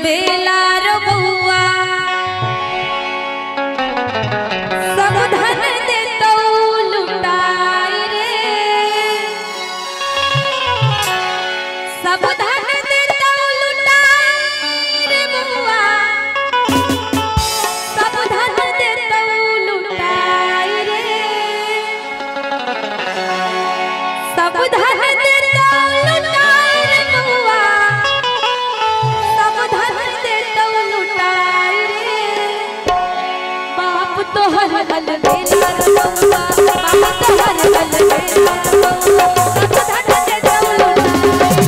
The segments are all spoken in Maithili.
अलबेला रो बउआ सब धन देतौ लुटाई रे सब धन देतौ लुटाई रे बउआ सब धन देतौ लुटाई रे सब धन देतौ लुटाई रे बउआ सब धन देतौ लुटाई रे बाप तोहर अलबेला रो बउआ बाप तोहर अलबेला रो बउआ सब धन देतौ लुटाई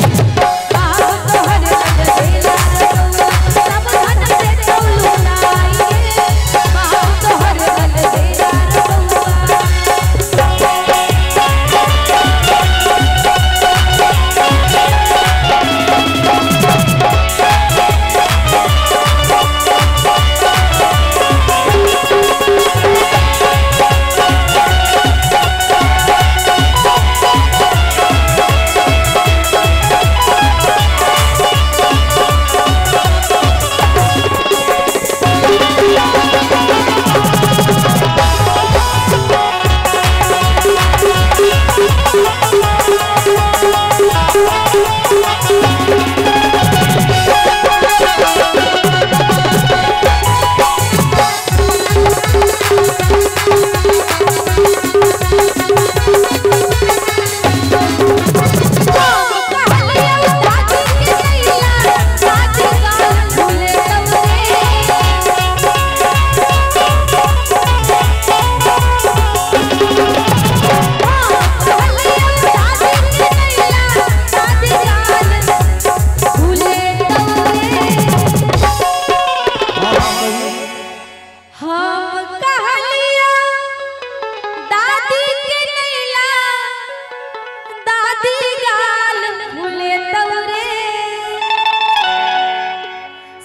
बाप तोहर अलबेला रो बउआ सब धन देतौ लुटाई रे बाप तोहर अलबेला रो बउआ।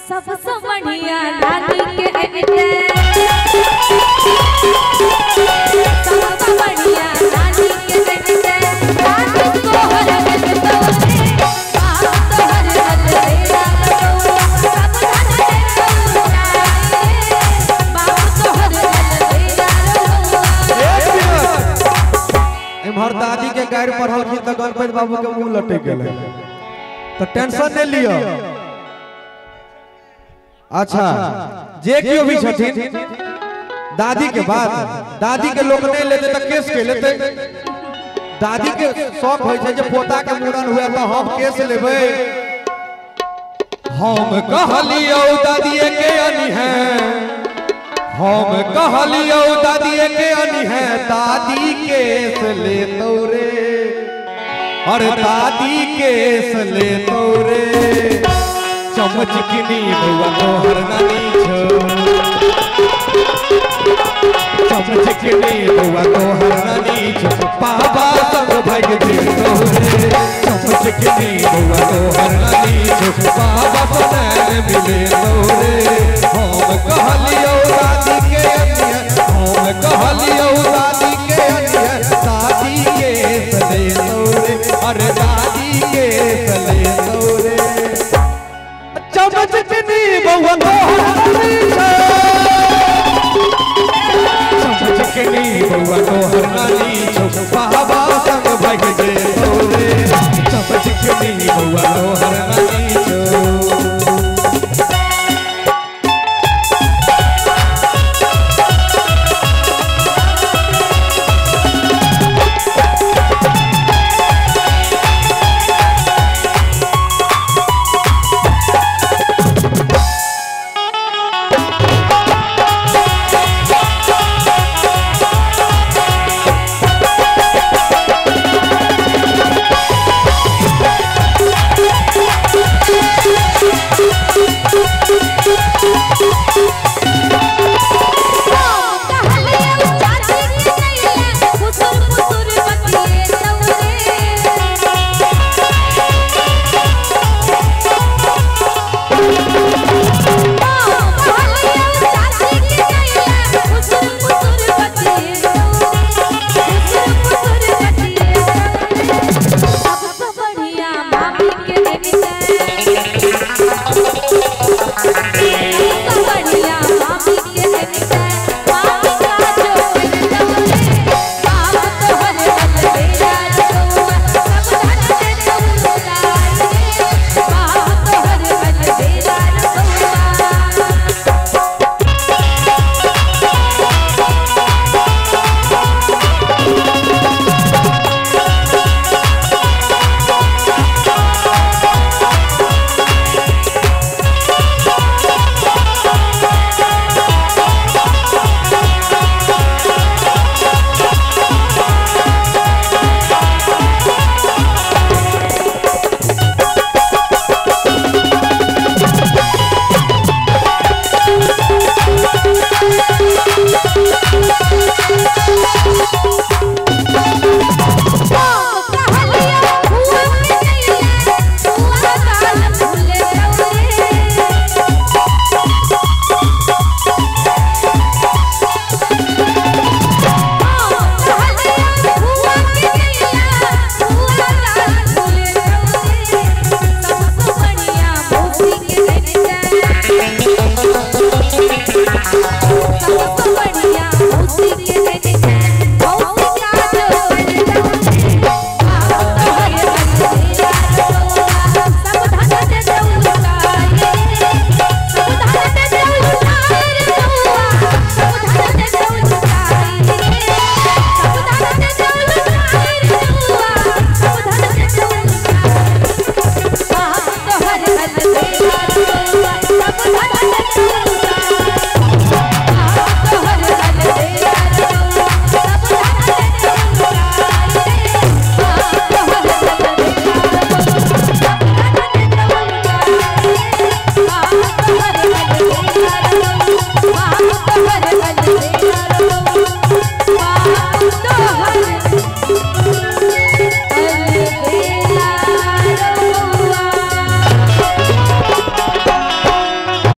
सबसे बढ़िया दादी के अनते सबसे बढ़िया दादी के अनते दादी तोहर अलबेला बाप तोहर अलबेला सब धन देतौ लुटाई रे बाप तोहर अलबेला। एक मिनट, एम्हर दादी के गारि पढ़लखिन तऽ गणपति बाबू के मुंह लटक गेलै, तऽ टेंशन नहि लिअ। अच्छा, जे केओ भी छथिन दादी के बाद दादी के लोग नहीं लेते तऽ केस के लेते। दादी के शौक होइ छै जे पोता के मूड़न हुए तऽ हम केस लेबै। हम कहलियौ दादीए के अनी है, हम कहलियौ दादीए के अनी है, दादी केस लेतौ रे, अरे दादी केस लेतौ रे। चमचकिनी बउआ तोहर नानी छौ, चमचकिनी बउआ तोहर नानी छौ, बाबा संग भागि जेतौ रे। चमचकिनी बउआ तोहर नानी छौ, बाबा सनैन मिलेतौ रे। हम कहलियौ दादी के अनिहे, हम कहलियौ दादी के अनिहे, दादी केस लेतौ रे, अरे दादी केस लेतौ रे। चमचकिनी बउआ तोहर नानी छौ, चमचकिनी बउआ तोहर नानी छौ, बाबा संग भागि जेतौ रे। चमचकिनी बउआ